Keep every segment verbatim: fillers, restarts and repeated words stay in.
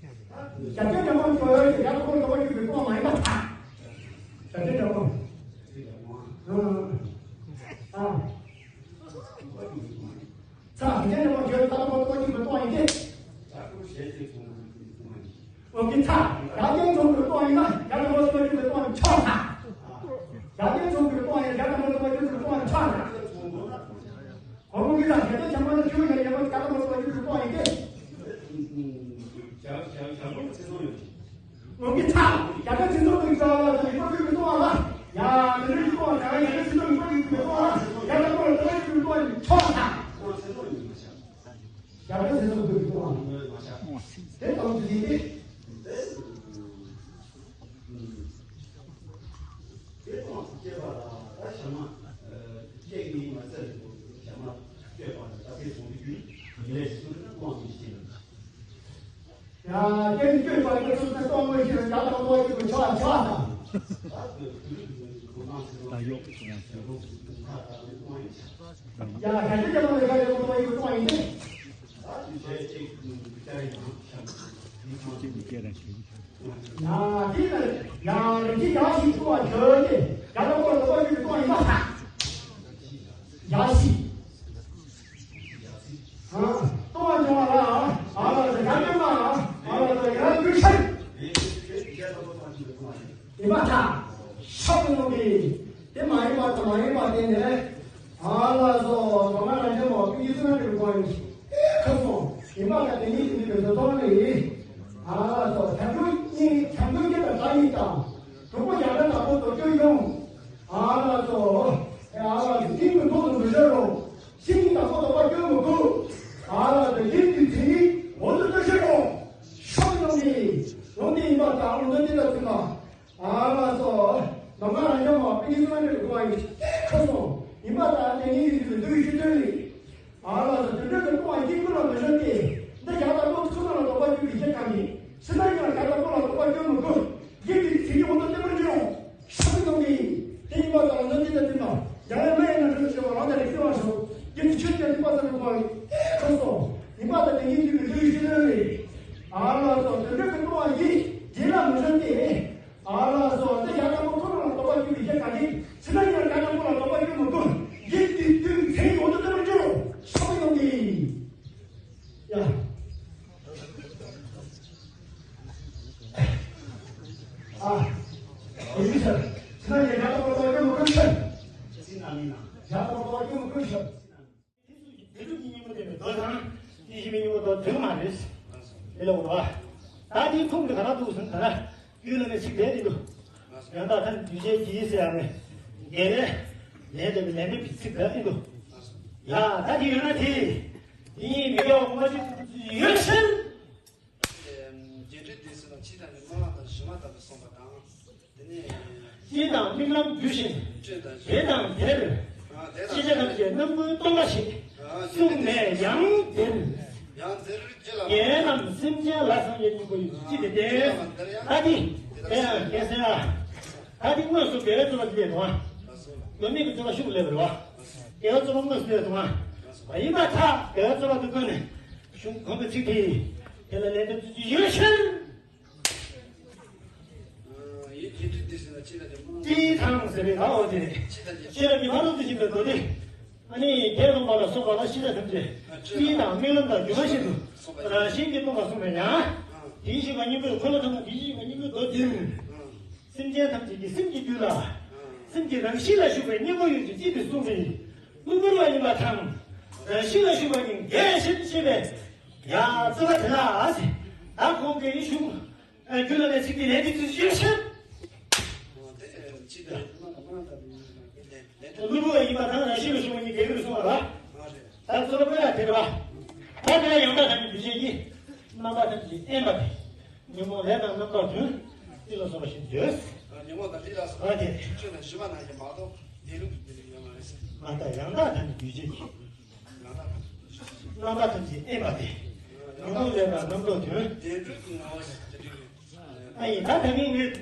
བརྒྱ་ཆ་བརྒྱ་མ་ཁྱོད་ཡོད་ཀྱི་ཡར་ཐོག་ལ་འགྲོ་བ་ཡོད་ཀྱི་གཏོང་མ་ཡིན་པ། བརྒྱ་ཆ་བརྒྱ་མ། ཨ། ཨ། ཚ། བརྒྱ་ཆ་བརྒྱ་མ་ཁྱོད་ཡོད་ཀྱི་ཡར་ཐོག་ལ་འགྲོ་བ་ཡོད་ཀྱི་གཏོང་ཡིན་ཏེ། འོ་གི་ཚ། ཡར་ཐོག་ལ་འགྲོ་གཏོང་ཡིན་ན་ཡར་ཐོག་ལ་འགྲོ་བ་ཡོད་ཀྱི་གཏོང་ཆོག་ཚ། ཡར་ཐོག་ལ་འགྲོ་གཏོང་ཡིན་ཡར་ཐོག་ལ་འགྲོ་བ་ཡོད་ཀྱི་གཏོང་ཆོག་ཚ། ཁོ་རང་གིས་ད་གལ་ཏེ་ཆ་མ་ན་ཁྱོད་ཡང་ཡང་མ་ག་ད་མ་སོང་ཡོད་ཚུལ་གཏོང་ཡིན་ཏེ། ལོ་གི་ཚ། ཡ་ག་ཚིག་ཚོགས་ཀྱི་རྩ་བ་ལ་ཡིག་པ་ཡོད་ཀྱི་གཏོང་བ་ལ། ཡ་ག་ནི་ཡིག་གཏོང་བ་ག་ཡ་ག་ཚིག་ཚོགས་ཡིག་པ་ཡོད་ཀྱི་གཏོང་བ་ལ། ཡ་ག་ཁོ་ལ་གཏོང་ཡོད་ཀྱི་གཏོང་བ་ཆོག་ད། ཡ་ག་ཚིག་ཚོགས་ཡོད་ཀྱི་གཏོང་བ་དེ་ལྟ་བུ་ཡིན་ཏེ། དེ་ལྟ་བུ་སྐྱེས་པ་ལ་ད་ཞག་མ་སྐྱེས་ཀྱི་མ་ཚད་ཞག་མ་སྐྱེས་པ་ལ་ད་དེ་སོང་དུས་རྒྱུན་ལས་སུ་ན་ལྟ་བུ་ཞིག་ཡིན། ཡ། དེ་ནི་བསྐྱོད་པ་ཡོད་ཚུལ་དུ་གཏོང་དགོས་ཤིང་། ཡ་དང་བློ་ཡི་གི་ཆ་ཆ་དང་། ད་ཡོག་གི་གཏོང་ཡ། ཡ། གལ་ཏེ་ཀྱང་བློ་ཡི་གི་གཏོང་ཡིན་ཏེ། ཡ། དེ་ནི་ཡ་རིགས་ཀྱི་ཡ་ཞིག་ཐུ་བ་བྱོས་ཏེ། ཡ་དང་བློ་ལ་བློ་ཡི་གི་གཏོང་ཡིན་པ། ཡ་ཞིག་ཨ། ལྟོ་བ་འབྱུང་བ་ལ། ཨ་ལ་ཟེར་ཡ་འབྱུང་བ་ལ། ཨ་ལ་ཟེར་ཡ་འབྱུང་ཆེན། དེ་མ་ཐག་ཤོག་གི་ནོ་གི། དེ་མ་ཡིན་པ་དང་མ་ཡིན་པ་དེ་ནས། ཨ་ལ་སོ་མ་ང་རང་ཅན་མོ་ཀུན་གྱི་སུ་ན་འདྲི་གོ་ཡིན། ཁ་སོང་ཡིན་པ་ལ་དེ་ཉིད་ཀྱི་མི་དོན་དོན་ནི། ཨ་ལ་སོ་བྱམས་སྐྱོང་གཉིས་བྱམས་སྐྱོང་གཉིས་དང་བདག་ཉིད་དང་། དྲུག་པོ་ཡང་ན་བདག་པོ་དོ་སྐྱོ་ཡོང་། ཨ་ལ་སོ། ཨ་ལ་སོ་སྙིང་གི་ཐོག་ཏུ་མི་བཞག་རུང་། ཤིང་གི་བདག་པོ་དོགས་པ་སྐྱོན་མི་དགོས། ཨ་ལ་དེ་ཡིད་ཀྱི་དེ་ཉིད་འོ་དོ་ལྟ་ཤེས་རོགས། ཤོག་ཡོང་གི། ཡོང་དེ་ཡིན་པ་དང་ལོ་འདི་ལ་ཚུད་པ། ཨ་ལ་སོ། ནམ་མཁའ་རང་བྱུང་བ་པི་ནི་སོ་ནི་གོ་བ་ཡིན་ཁ་སོང་ཡིན་པ་དང་དེ་ཉིད་ཀྱི་དུས་ལ་དུས་ཤི་དོན་ལས། ཨ་ལ་སོ་དུད་འགྲོ་གི་སྤོང་བ་ཡིན་ཀུན་ལ་མི་ཤོང་སྟེ། འདི་ཡག་དང་ལོ་ཚུགས་ན་ལ་དོགས་པ་སྐྱོན་གྱི་ཤེས་ཁ་མིན། སྲིད་ན་ཡང་ཡག་དང་ལོ་ལ་དོགས་པ་སྐྱོན་མི་དགོས། ཡིད་ཀྱི་ཚིག་གི་འོ་དོ་ལྟ་བུར་འགྱུར་རོ། ཤོག་གི་ནང་གི། དེ་ཡིན་པ་དང་ནི་འདི་ལྟ་དུས་ན། ཡང་ཡང་མ་ཡིན་ན་འགྲོ་ཞེས་པ་རང་དང་རིགས་ཀྱི་དབང་ཞོག་རྒྱུ་དེ་ཆོས་ཀྱང་ནུས་པ་ཙམ་དུ་གོ་བ་ཡིན། ཁོ་སོ། ཡིན་པ་དང་དེ་ཉིད་དུས་ཀྱི་དུས་ཤེས་ལོས་རེད། ཨ་ལ་སོ་དུད་འགྲོ་གི་སྤོང་བ་ཡིན་རྗེས་ལ་མི་ཤོང་སྟེ། ཨ་ལ་སོ་དེ་ཡག་དང་པོ་ཁོ་ན་ལ་དོགས་པ་སྐྱོན་གྱི་ཤེས་ཁ་གི། སྲིད་ན་ཡང་ཡག་དང་པོ་ལ་དོགས་པ་སྐྱོན་མི་དགོས། ཡིད་དུས་དུས་ཚེ་ཡི་འོ་དོ་ལྟ་བུར་འགྱུར་རོ། ཤོག་གི་ནང་གི། ཡ། ཨ། ཨོ་ཡིན་ཟེར། ཁྱེད་རང་གིས་ཡག་པོ་ཏོག་ཏོག་སྐྱོན་མི་ཁུར་ཤོག་ཡག་པོ་ཏོག་ཏོག་སྐྱོན་མི་ཁུར་ཤོག་དེ་ཚོ་གི་དེ་སྒྲུབ་ཀྱི་སྙིང་པོ་དེ་ནི་མདོ་དང་དེ་བཞིན་པའི་སྙིང་པོ་མདོ་དོན་མ་རེད། དེ་ལ་འོ་ར། ད་དེའི་ཁུངས་དེ་ག་རང་འདུག་ཟེར་ན་ད་ར། རྒྱུད་བླ་མའི་ཚིག་དེ་ནི་འདུག་ཡང་དག་ཐམས་ཅད་འདུས་བྱས་ཀྱི་ཟེར་ཡ་ནི། དགེ་ལས། ལས་འདས་པའི་ལས་འདས་པའི་ཚིག་དེ་ནི་འདུག་ཡ་ད་དེ་ཡོད་ན་དེ། དེ་ཉིད་མི་དགེ་བ་ངོ་མ་ཅི་ཡོད་ཕྱིར། རྒྱས་འབྲིང་བསྡུས་ཟེར་ན་ཕྱི་དང་ནི་སྨོན་ལམ་དང་ཞུས་མ་དང་གསུངས་པ་དང་། དེ་ནས། ཅི་དང་རྨི་ལམ་བསྡུས་ཤིང་། དེ་དང་དེར། ཅི་བྱ་ཐམས་ཅད་རྣམ་ཀུན་སྟོང་པ་ཞིག་གསུངས་ནས་ཡང་དེར། ཡང་དེར་ཅི་ལ། རྒྱལ་རྣམས་སེམས་ཅན་ལ་སངས་རྒྱས་སྙིང་པོ་ཡོད་ཅི་དེ་སྟེ། ད་དེ། དེ་ཡང་རྒྱལ་སྲས་ལ། ད་དེ་དངོས་སུ་དགེ་བའི་རྩོལ་བ་དེ་ལས་དང་། མི་དམིགས་ཀྱི་རྩོལ་བ་ཤུགས་ལས་པ་རེད་བ། དགེ་བའི་རྩོལ་བ་དངོས་སུ་ལས་དང་། མ་ཡིན་པར་ཐལ། དགེ་བའི་རྩོལ་བ་དེ་ཀུན་ནས། གཞུང་གོང་གི་ཚིག་དེ། དེ་ལ་ལན་དུ་ཡོད་ཕྱིར། ཡིད་ཀྱི་དྲི་དེ་ཟིན་ལ་ཅི་ལ་དེ་མ། དྲི་དང་ཟེར་བའི་ལའོ་དེ། ཅི་ལ་དེ། ཤེས་རབ་ཀྱི་ཕ་རོལ་ཏུ་ཕྱིན་པའི་མདོ་སྡེ། ཨ་ནི་དེ་ལུང་པ་ལ་སོགས་པ་ལ་ཤེས་བྱ་ཐམས་ཅད་དྲི་དང་རྨི་ལམ་དང་སྒྱུ་མ་བཞིན་དུ་རང་བཞིན་གྱིས་སྟོང་པར་གསུངས་པས་ཡང་། དེའི་ཤེས་པ་སྙིང་པོའི་འཁོར་ལོ་ཐོག་མ་དེའི་ཤེས་པ་སྙིང་པོའི་མདོ་འདིར། སེམས་ཅན་ཐམས་ཅད་ཀྱི་སེམས་ཀྱི་རྒྱུད་ལ། སེམས་ཀྱི་རང་བཞིན་ལ་ཞུགས་པའི་སྙིང་པོ་ཡོད་ཅེས་ཅི་སྟེ་གསུངས་པའི། གློ་བུར་བ་ཡིན་པ་དང་། རང་བཞིན་ལ་ཞུགས་པ་ཉིད་འགལ་ཞེས་བཤད་པས། ཡ་རྩོད་པ་དེ་ལ་ཟེར། ད་ཁོང་གིས་ཞུགས། རྒྱུད་ལ་ལས་ཚིག་དེ་ལས་དེ་ཚུལ་ཞིག་ཤར། གློ་བུར་བ་ཡིན་པ་དང་རང་བཞིན་ལ་ཞུགས་པ་ཉིད་འགལ་གྱི་གསུངས་པ་ལ། ད་རྩོད་པ་ལ་དེ་རེད་བ། ད་དེ་ལ་ཡང་དག་ཐ་མའི་འདུས་བྱས་ཀྱི། རྣམ་པ་ཐམས་ཅད་དབེན་པ་སྟེ། ཉོན་མོངས་ལས་དང་རྣམ་རྟོག་དོན། ལུས་ལ་སོགས་པ་བཞིན་འདོད། ཉོན་མོངས་དང་ལུས་ལ་སོགས་པ་ཨ་དེ། ཆོས་དང་ཞུས་པ་ནང་བཞིན་མ་གཏོགས་དེ་ལུགས་ཀྱི་དེ་ལུགས་ཡོད་མ་རེད་ཟེར། ང་ད་ཡང་དག་ཐ་མའི་འདུས་བྱས་ཀྱི། ཡང་དག་ཐ་མའི་འདུས་བྱས་ཀྱི། རྣམ་པ་ཐམས་ཅད་དབེན་པ་སྟེ། ཉོན་མོངས་ལས་དང་རྣམ་རྟོག་དོན། བདེན་གྲུབ་ཀྱི་ངོ་བོ་ཞེས་བྱ་བའི། ཨ་ཡིན་ད་ད་གིན་ངས།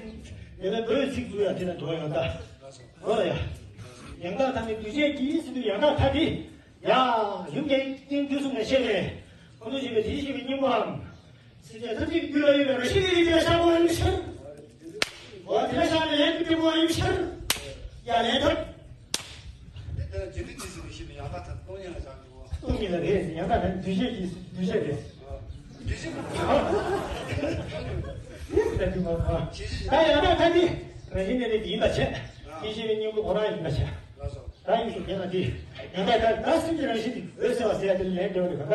དེ་ལ་མདོའི་ཚིག་འཛུགས་ཡ་དེ་ལ་འགྲོ་ཡང་དག་འོ་ལ་ཡ། ཡང་དག་ཐ་མའི་འདུས་བྱས་ཀྱི་ཟེར་དུས་ཡང་དག་ཐ་དེ། ཡ། ཡུམ་གྱི་ཏིང་འདུས་གསུམ་ནས་བཤད་པའི། ཁོ་ཚོ་ཞེས་པའི་དེ་ཞེས་པའི་སྙིང་པོའམ། སེམས་ཅན་ཐམས་ཅད་ཀྱི་རྒྱུད་ལ་ཡོད་པའི་རང་བཞིན་གྱི་རིགས་པའི་ཤར་བ་ཡིན་ཕྱིར། འོ་དེ་ལ་ཤར་ནས་ལན་དུ་སྤྲད་པ་ཡིན་ཕྱིར། ཡ་ལན་ཐབས། དེ་ལྟར་རྒྱུ་མཐུན་གྱི་ཟིན་ཞེས་པའི་ཡང་དག་ཐ་སྟོང་ཉིད་ལ་བཞག་དགོས། སྟོང་ཉིད་ལ་རེད་ཡང་དག་ཐ་འདུས་བྱས་ཀྱི་འདུས་བྱས་རེད། འདུས་བྱས་ཀྱི་འདུས་བྱས། ད་ཡང་དག་ཐ་འདི་རང་བཞིན་གནས་ལུགས་ཡིན་པ་བྱས། དེ་ཤེས་པའི་སྙིང་པོ་ཁོ་རང་ཡིན་པ་བྱས། ད་ཡིན་ཞུ་དེ་ན་འདི་ཡང་དག་ཐ་ད་སེམས་ཀྱི་རང་བཞིན་འོད་གསལ་བ་ཟེར་ཡ་དེ་ལན་འདེབས་རེད་ག་ད།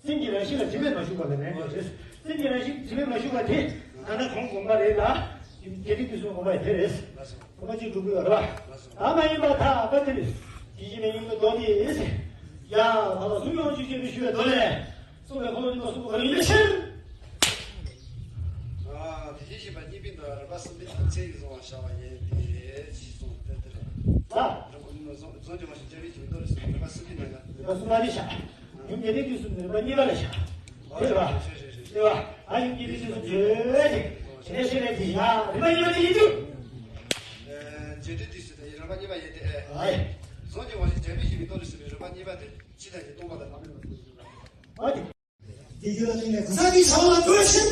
སེམས་ཀྱི་རང་བཞིན་ལ་དྲི་མས་མ་ཞུགས་པ་ལ་ལན་འདེབས་རེད། སེམས་ཀྱི་རང་བཞིན་དྲི་མས་མ་ཞུགས་པ་དེ་ད་ལྟ་གོང་དགོངས་པ་རེད་ལ། དེ་དེ་དུས་སུ་དགོངས་པ་དེ་རེད། དགོངས་པ་གཅིག་སྒྲུབ་དགོས་པ་རེད་བ། ད་མ་ཡིན་པ་ཐ་ཀ་དེ་རེད། དེ་བཞིན་མི་ཉིད་ཀྱི་མདོ་དེ་ཡིན། ཡ་ད་ལ་གསུང་ཡོང་ཅིག་ཅེས་པའི་ཞུ་བའི་མདོ་ལས། གསུངས་པའི་འཁོར་ལོ་འདི་མ་གསུངས་པ་ག་རེ་ཡིན་ཕྱིར། ཨ་དེ་བཞིན་གཤེགས་པ་གཉིས་པོའི་མདོ་རིམ་པ་གསུམ་པའི་ཐམས་ཅད་ཀྱི་གསུང་བ་བྱ་བ་ཡིན་ཏེ་ཞེས་གསུངས་ཏེ་དེ་རེད། ད་རིམ་པ་གསུམ་པའི་ནང་ཡང་རིམ་པ་གསུམ་པ་ནི་བྱ། ཡུམ་རྒྱས་འབྲིང་བསྡུས་གསུམ་ནི་རིམ་པ་གཉིས་པ་ལ་བྱ། དེ་རེད་བ། དེ་རེད་བ། ཨ་ཡུམ་རྒྱས་འབྲིང་བསྡུས་གསུམ་བརྗོད་དེ། དེ་ནས་ཤེས་རབ་ཀྱི་ཡ་རིམ་པ་གཉིས་པ་དེ་ཡིན་དུས། རྒྱས་འབྲིང་བསྡུས་གསུམ་དེ་རིམ་པ་གཉིས་པ་ཡིན་ཏེ། ཨ་ཡེ། གསུང་གི་བ་ཞིག་འཇམ་པའི་ཞིང་གི་མདོ་ལས་གསུངས་པའི་རིམ་པ་གཉིས་པ་དེ་ཕྱི་དང་ནི་སྟོང་པ་དང་ལྷག་མེད་པ་གསུངས་ཡོད་པ། ཨ་ནི། དེ་རྒྱུད་ལ་བརྟེན་ནས་གང་ཟག་དེའི་བྱ་བ་ལ་འགྲོ་ཕྱིར།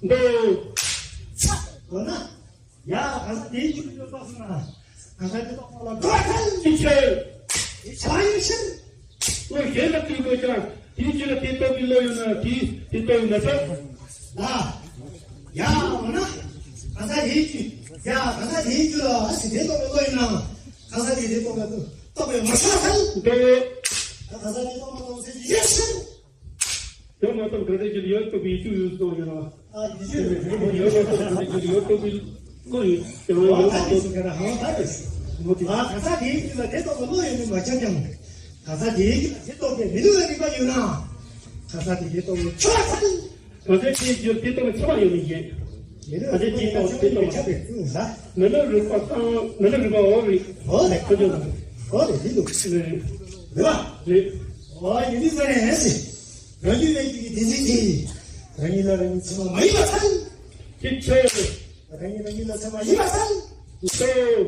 འདོད། ཆ། འོ་ན། ཡ་གང་ཟག་དེའི་རྒྱུད་ལ་ཡོད་པ་སོང་ན། གང་ཟག་དེ་རྟོགས་པ་ལ་འགྲོ་ཐལ། ཅི་ཕྱིར། དེ་བྱ་བ་ཡིན་ཕྱིར། བློ་གཞན་ལ་བརྟེན་དགོས་ཀྱང་དེའི་རྒྱུད་ལ་དེ་རྟོགས་པའི་བློ་ཡོད་ན་དེ་དེ་རྟོགས་ཡོད་ན་ཆོག་ལ། ཡ་འོ་ན། གང་ཟག་དེའི་རྒྱུད། ཡ་གང་ཟག་དེའི་རྒྱུད་ལ་ཨ་ཙི་དེ་རྟོགས་པའི་བློ་ཡོད་ན། གང་ཟག་དེ་དེ་རྟོགས་པའི་བློ་རྟོགས་པའི་མ་ཆོག་ཐལ། འདོད། གང་ཟག་དེ་རྟོགས་མ་རྟོགས་ཚད་ཡོད་ཕྱིར། དོན་མ་རྟོགས་གང་ཟག་ཅིག་ཡོད་རྟོགས་པའི་ཡིད་དུ་ཡོད་རྟོགས་ཡོད་ན། ཨ་ཡིད་དུ་ཡོད་རྟོགས་གང་ཟག་ཅིག་ཡོད་རྟོགས་པའི་བློ་ཡོད་དེ་བ་ཡོད་རྟོགས་ཀྱི་ཨ་གང་ཟག་དེའི་རྒྱུད་ལ་དེ་རྟོགས་པའི་བློ་ཡོད་ནི་མ་ཁྱབ་ཀྱང་། གང་ཟག་དེའི་རྒྱུད་ལ་དེ་རྟོགས་པའི་མི་ལུས་ལ་རིག་པ་ཡོད་ན། གང་ཟག་དེ་དེ་རྟོགས་པའི་ཆོག་ཐལ། གང་ཟག་དེའི་རྒྱུད་དེ་རྟོགས་པའི་ཆ་བ་ཡོད་ནི་ཡིན། མི་ལུས་ལ་རིག་པ་ཡོད་ནི་མ་ཁྱབ་པའི་ཕྱིར་ལ། མི་ལུས་རིག་པ་དང་མི་ལུས་རིག་པ་འོ་རེད། འོ་རེད་འདི་འདུག་འོ་རེད་འདི་འདུག་རེད་བ། རེད། འོ་ཡིན་དུས་ཙ་ནས་ཟེར། རང་རྒྱུད་ལས་རྒྱུད་ཀྱི་བདེན་འཛིན་དེ། རང་ཉིད་ལ་རང་ཉིད་ཚད་མ་མ་ཡིན་པར་ཐལ། ཅི་ཕྱིར། རང་ཉིད་རང་ཉིད་ལ་ཚད་མ་ཡིན་པར་ཐལ། ཅི་ཕྱིར།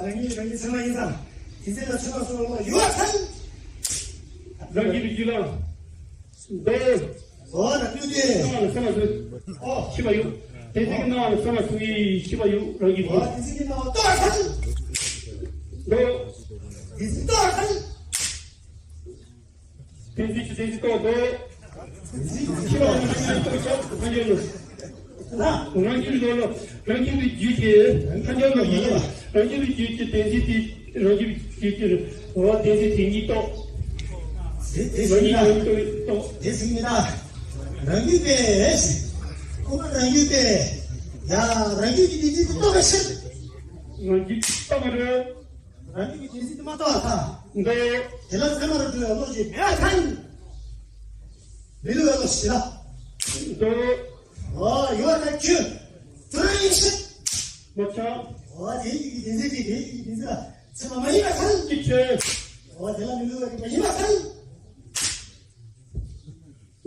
རང་ཉིད་རང་ཉིད་ཚད་མ་ཡིན་ཙང་། དེ་ཚེ་ལ་ཚད་མ་སོགས་པ་ཡོད་པར་ཐལ། རང་རྒྱུད་ཀྱི་རྒྱུད་ལ། འདོད། འོ་ན་ལྟོས་ཏེ། སྣང་བ་ལ་ཚད་མ་སོགས། ཨོ། ཤེས་པ་ཡོད། དེ་ཚེ་གི་སྣང་བ་ལ་ཚད་མ་སོགས་ཡིན་ཤེས་པ་ཡོད་རང་རྒྱུད་ཀྱི། འོ་དེ་ཚེ་གི་སྣང་བ་རྟོགས་པར་ཐལ། འདོད། དེ་ཚེ་རྟོགས་པར་ཐལ། དེ་ཚེ་ཆུ་དེ་ཚེ་རྟོགས་འདོད། དེ་ཚེ་ཆུ་ཤེས་པ་ཡོད་ཤེས་པ་ཡོད་ཤེས་པ་ཡོད། ན། རང་རྒྱུད་ལོ་ལོ། རང་རྒྱུད་ཀྱི་རྒྱུད་ཀྱི། རང་རྒྱུད་ཀྱི་རྒྱུད་ཀྱི། རང་རྒྱུད་ཀྱི་རྒྱུད་ཀྱི་བདེན་འཛིན་དེ། རང་རྒྱུད་ཀྱི་རྒྱུད་ཀྱི། འོ། བདེན་འཛིན་དེ་ཉིད་རྟོགས། དེ་དེ་རང་རྒྱུད་ཀྱི་རྟོགས། དེ་ཟིན་མི་ད། རང་རྒྱུད་པས། ཁོ་མ་རང་རྒྱུད་པས། ཡ། རང་རྒྱུད་ཀྱི་བདེན་འཛིན་དེ་རྟོགས་པའི་ཕྱིར། རང་རྒྱུད་རྟོགས་པ་རེད། རང་རྒྱུད་ཀྱི་བདེན་འཛིན་དེ་མ་རྟོགས་པར་ཐལ། འདོད། དེ་ལ་མཚན་མར་གྲུབ་པའི་བློ་ཞིག་མེད་པར་ཐལ། མི་སླུ་བའི་བློ་ཞིག་ལ། འདོད། འོ། ཡོད་པར་ཐལ། ཁྱོད་དུ་རང་ཡིན་ཕྱིར། མ་ཆགས། འོ། དེའི་རྒྱུད་ཀྱི་བདེན་འཛིན་དེ་དེའི་རྒྱུད་ཀྱི་བདེན་འཛིན་ལ་ཚད་མ་མ་ཡིན་པར་ཐལ། ཅི་ཕྱིར། འོ། དེ་ལ་མི་སླུ་བའི་རིག་པ་ཡིན་པར་ཐལ།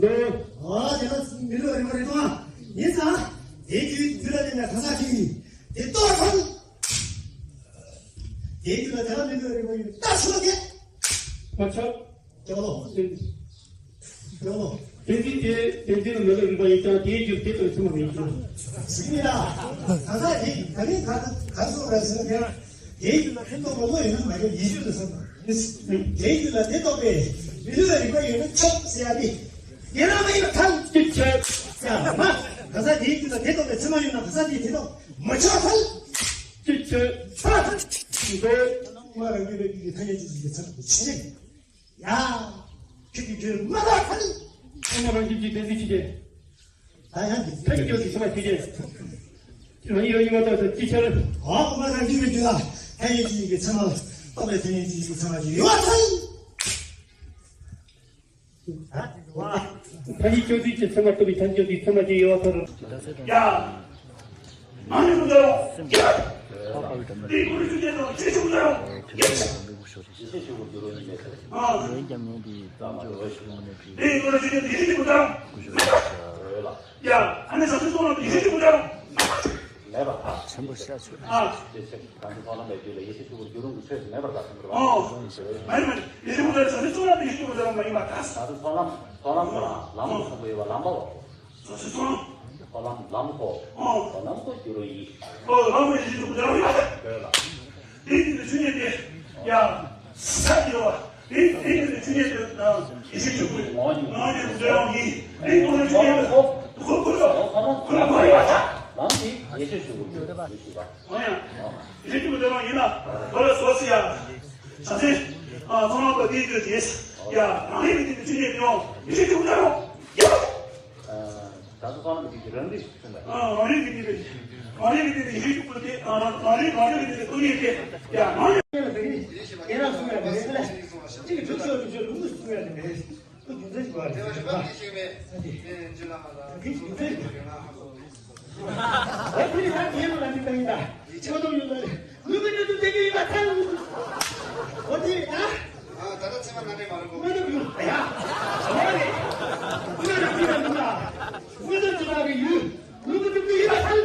འདོད། འོ། དེ་ལ་མི་སླུ་བའི་རིག་པ་རེད་དོ། ཡིན་ཙང་། དེའི་རྒྱུད་རྒྱུད་ལ་བརྟེན་པའི་གང་ཟག་གཅིག་ཡིན། དེ་རྟོགས་པར་ཐལ། དེའི་རྒྱུད་ལ་དེ་ལ་མི་སླུ་བའི་རིག་པ་ཡོད་པར་ཐལ་ཞུ་བ་དེ། མ་ཆགས། ཀྱང་ལོ། ཀྱང་ལོ། བདེན་འཛིན་དེ། བདེན་འཛིན་ལ་མི་སླུ་རིག་པ་ཡིན་ཀྱང་དེའི་རྒྱུད་དེ་དང་ཚད་མ་མེད་ཀྱང་། ཟིན་མི་ལ། གང་ཟག་དེ་ག་ནས་ག་ག་སོང་ར་ཟིན་ཀྱང་། དེའི་རྒྱུད་ལ་དེ་རྟོགས་པ་བློ་ཡོད་ན་མ་ཡོད་ཡིད་ཆེས་ལ་བསམ་པ། དེའི་རྒྱུད་ལ་དེ་རྟོགས་པའི་མི་སླུ་བའི་རིག་པ་ཡོད་ན་ཆོག་ཟེར་ཡ་དེ། དེ་རང་མ་ཡིན་པར་ཐལ། ཅི་ཕྱིར། ཡ་མ། གང་ཟག་དེའི་རྒྱུད་ལ་དེ་རྟོགས་པའི་ཚད་མ་ཡོད་ན་གང་ཟག་དེས་དེ་རྟོགས་མ་ཆོག་ཐལ། ཅི་ཕྱིར། ཆོག་ཐལ། འདོད། ང་རང་རྒྱུད་ལ་རྒྱུད་ཀྱི་ཐ་སྙད་ཅི་ཞིག་གི་ཚད་མ་དེ་ཕྱིར། ཡ། ཁྱོད་ཀྱི་རྒྱུད་མ་ལ་ཐལ། ཨ་མ་རང་རྒྱུད་ཀྱི་བདེན་འཛིན་ཅི་སྟེ། ད་ཡང་འདི་ཐལ་གྱི་ཚད་མ་ཅི་སྟེ། རང་ཡོད་ཉིད་མ་རྟོགས་ཅི་ཕྱིར། ཨ་ཁུ་མ་རང་རྒྱུད་ཀྱི་རྒྱུད་ལ་ཐལ་གྱི་ཚད་མ་རྟོགས་པའི་ཐལ་གྱི་ཚད་མ་ཅི་ཡོད་ཐལ། ཐ་སྙད་ཅོ་འདི་ཀྱི་ཚད་མ་རྟོགས་པའི་ཐ་སྙད་ཅོ་འདི་ཚད་མ་ཅི་ཡོད་ཐལ། ཡ། ནང་ནས་མི་འདོད་རུང་། འདི་ཀུན་རིག་ཆུ་ཅན་དང་ཡེ་ཤེས་ཆུ་འདོད་རུང་། ཡེ་ཤེས་ཆུ་འདོད་རུང་། ཨ། འདི་ཀུན་རིག་ཆུ་ཅན་དང་ཡེ་ཤེས་ཆུ་འདོད་རུང་། ཡ། ཨ་ནི་ཟབ་ཆོས་གཙུག་ལག་ཏུ་ཡེ་ཤེས་ཆུ་འདོད་རུང་། མེད་པར་ཐལ། ཆེན་པོ་ཤ་ཆོས། ཨ། ཅེས་བྱ། གང་ཚེ་ཚོགས་ལམ་པའི་རྒྱུད་ལ་ཡེ་ཤེས་ཆུ་བུར་འགྱུར་རུང་གི་ཆོས་སུ་མེད་པར་ཐལ་ཟེར་བ། ཨོ། མ་ཡིན་མ་ཡིན། ཡེ་ཤེས་ཆུ་བུར་ཟེར་བ་མ་ཡིན་པར་ཐལ། གང་ཚེ་ཚོགས་ལམ། ཚོགས་ལམ་ཟེར་བ་ལམ་ལ་སོགས་པ་ཡོད་པ་ལམ་པ་བ། ཚོགས་ལམ། ཚོགས་ལམ་ཁོ། ཨོ། ལམ་ཁོ་འགྱུར་རུང་ཡིན། ཨོ། ལམ་པ་ཡེ་ཤེས་ཆུ་བུར་ཟེར་བ་ཡོད། ཡོད་ལ། དེའི་རྒྱུད་ལ་ཆོས་ཉིད་དེ། ཡ། ས་ཡོད་བ། དེའི་དེའི་རྒྱུད་ལ་ཆོས་ཉིད་དེ་དང་ཡེ་ཤེས་ཆུ་བུར་ངོ་བོ་ཉིད་ཡིན། དེའི་རྒྱུད་ལ་ཆོས་ཉིད་དེ་ཁོ་ཁོ་ཁོ་ཁོ་ཁོ་ཁོ་ལ་ཡོད་ད། ལམ་དེ་ཡེ་ཤེས་ཆུ་བུར་ཡོད་པ་ཞུ་བ། ཨོ་ཡ། ཡེ་ཤེས་ཆུ་བུར་དེ་རང་ཡིན་ན་ཁོ་ལ་སོ་སི་ཡ། ས་སེ། ཨ། ཚོགས་ལམ་པ་དེའི་རྒྱུད་དེ། ཡ། རང་རིག་གི་རྒྱུད་དེ་ཆོས་ཉིད་དེ་ཡོང་ཡེ་ཤེས་ཆུ་བུར་དེ་རང་ཡོད། ད་དུ་གང་ལ་གི་རང་རིག་གསུངས་པ། ཨ། རང་རིག་གི་དེ་རེད། རང་རིག་གི་དེ་རེད། ཡེ་ཤེས་ཆུ་བུར་དེ། ཨ། རང་རང་རིག་རང་རིག་གི་དེ་རེད། ཀུན་ཉིད་དེ། ཡ། རང་རིག་དེ་རང་གསུངས་ཡ་རེད་ལ། གཅིག་གིས་གྲུབ་ཆོག་གྲུབ་ཆོག་ལུགས་སུ་གསུངས་ཡ་རེད། ཁོ་རྒྱུ་མཚན་ཞིག་པ་རེད། དེ་བ་རིག་པ་དེ་ཤེས་པས། དེ་རྒྱུ་ལ་མ་ལ། དེ་རྒྱུ་མཚན་ཞིག་པ་རེད། ཨོ། དེ་ནི་ད་དེ་ལ་འདི་ལྟ་ཡིན་ད། ཁྱོད་དང་ཡོད་ལ། ལུས་ཀྱི་གནད་དུ་བསྡད་ཀྱི་ཡིན་པ་ཐལ། འོ་དེ་ད། ཨ། ད་ལྟ་ཚད་མ་རྣམ་འགྲེལ་མ་རེད་གོ། དངོས་སྟོབས་ཡོད་པ་ཡ། ཨོ་རེད། དངོས་སྟོབས་ཡོད་པ་ཡིན་ན། དངོས་སྟོབས་ཀྱི་བདག་གི་ཡུལ། ལུས་ཀྱི་གནད་དུ་ཡིན་པ་ཐལ།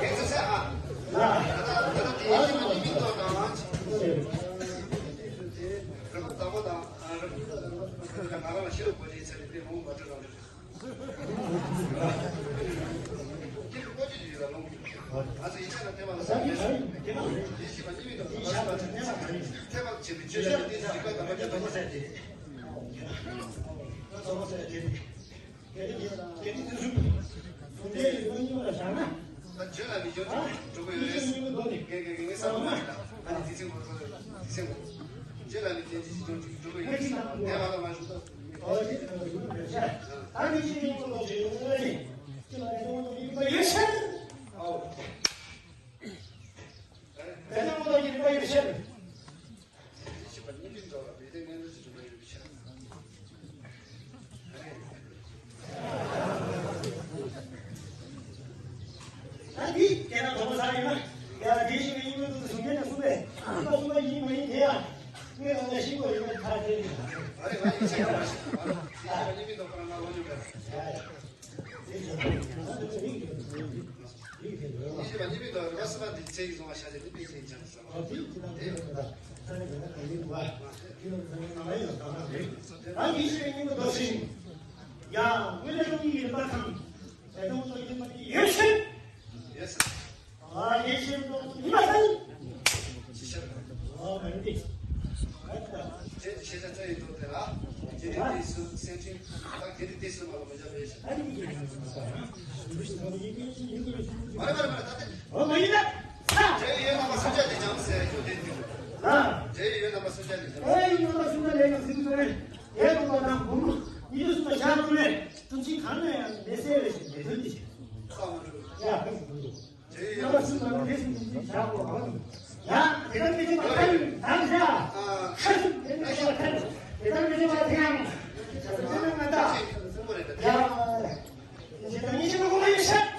གེགས་སེལ་ཨ། ད་ལྟ་ད་ལྟ་དེ་ཡེ་ཤེས་མ་ནི་མིང་དང་དང་། རབ་ཏུ་བདག་པོ་དང་། རབ་ཏུ་ང་རང་ལ་ཤེས་རབ་གོ་ཆེ་ཚེ་རིག་པའི་ངོ་བོ་མ་གྲུབ་པ་རེད། ད་འདི་དེ་ན་དོགས་པ་ཟ་ཡིན་ན། ཡ། དེ་ཞིག་གི་ཡིན་མི་འདུག་གསུང་མཁན་དང་གསུང་པས། ད་གསུང་པ་ཡིན་མ་ཡིན་དེ་ཡ། ངས་ང་ལ་ཤེས་དགོས་ཡོད་པ་ཁ་ཁྱེར་ཡིན། ཨ་རེ། ང་ཡིན་ཤེས་མ་ཤེས། ཨ་རེ། དེ་ཞིག་གི་ཡིན་མི་འདུག་ཁོ་རང་ང་ལོ་ཉོ་ག་ཡ་ཡ། དེ་ཞིག་གི་ཡིན་མི་འདུག་རེ་བ་སྲིད་པ་འདི་ཚེ་ཡི་བཟུང་བ་ཤ་ཚ་འདི་པེ་ཅིན་ཅང་ཟ། ཨ། དེ་ཡིན་ན་དེ་ཡིན་ན་ས་ནས་ཡོད་ན་ག་ཡིན་བ། དེ་ཡིན་ན་ང་ལ་ཡོད་ན་ག་རེད། ད་དེ་ཞིག་གི་ཡིན་མི་འདུག་ཟེར། ཡ། དངོས་གནས་དངོས་ཡིན་པ་དང་། ཡ། དངོས་གནས་ཡིན་པ་དེ་ཡོད་ཤེས། ཡོད་ཤེས། ཨ། ཡོད་ཤེས་དང་ཡིན་པ་དང་། ཨ། མ་ཡིན་ཏེ། ཁྱེད་ཀྱི་ཤེས་བྱ་རྩ་ཡི་དོན་དེ་ལ། དགེ་སྡིག་དེའི་སེམས་ཅན། ད་དགེ་སྡིག་ མ་རེད་མ་རེད་མ་རེད། ད་ལྟ་འབྲེལ་ཡོད་རྣམ་པ་སུམ་ཆ་དེ་འཇམ་ཟེར་རྒྱུ་དེ་འདུག་ཨ། འབྲེལ་ཡོད་རྣམ་པ་སུམ་ཆ་དེ་འཇམ། ཨེ་ཡིན་རྣམ་པ་སུམ་ཆ་ལས་ཀྱང་ཟིན་དགོས་རེད། དེ་དུ་བ་དང་འབུམ་གཉིས་སུམ་ཆ་བཞག་དགོས་རེད། ཀུན་གཞི་གང་ལ་ཡང་མེ་སྲེག་རེ་ཞིག་མེ་ཐོན་གྱི་ཞིག་ཡ་ཁ་ཞིག་འདུག་རྣམ་པ་སུམ་ཅུ་པ་ནི་རེ་ཞིག་འཛིན་བཞག་གོ་གང་ཡིན། ཡ་དེ་ལྟར་མི་བྱེད་པ་ཐལ། ནམ་ཞག་ཁ་ཞིག་དེ་མི་བྱེད་པ་ཐལ། དེ་ལྟར་མི་བྱེད་པ་དེ་ཡང་ཁ་ཞིག་དེ་ནི་ང་ད། ཡ་དེ་ལྟར་མི་བྱེད་པ་གོ་མ་ཡིན་ཤག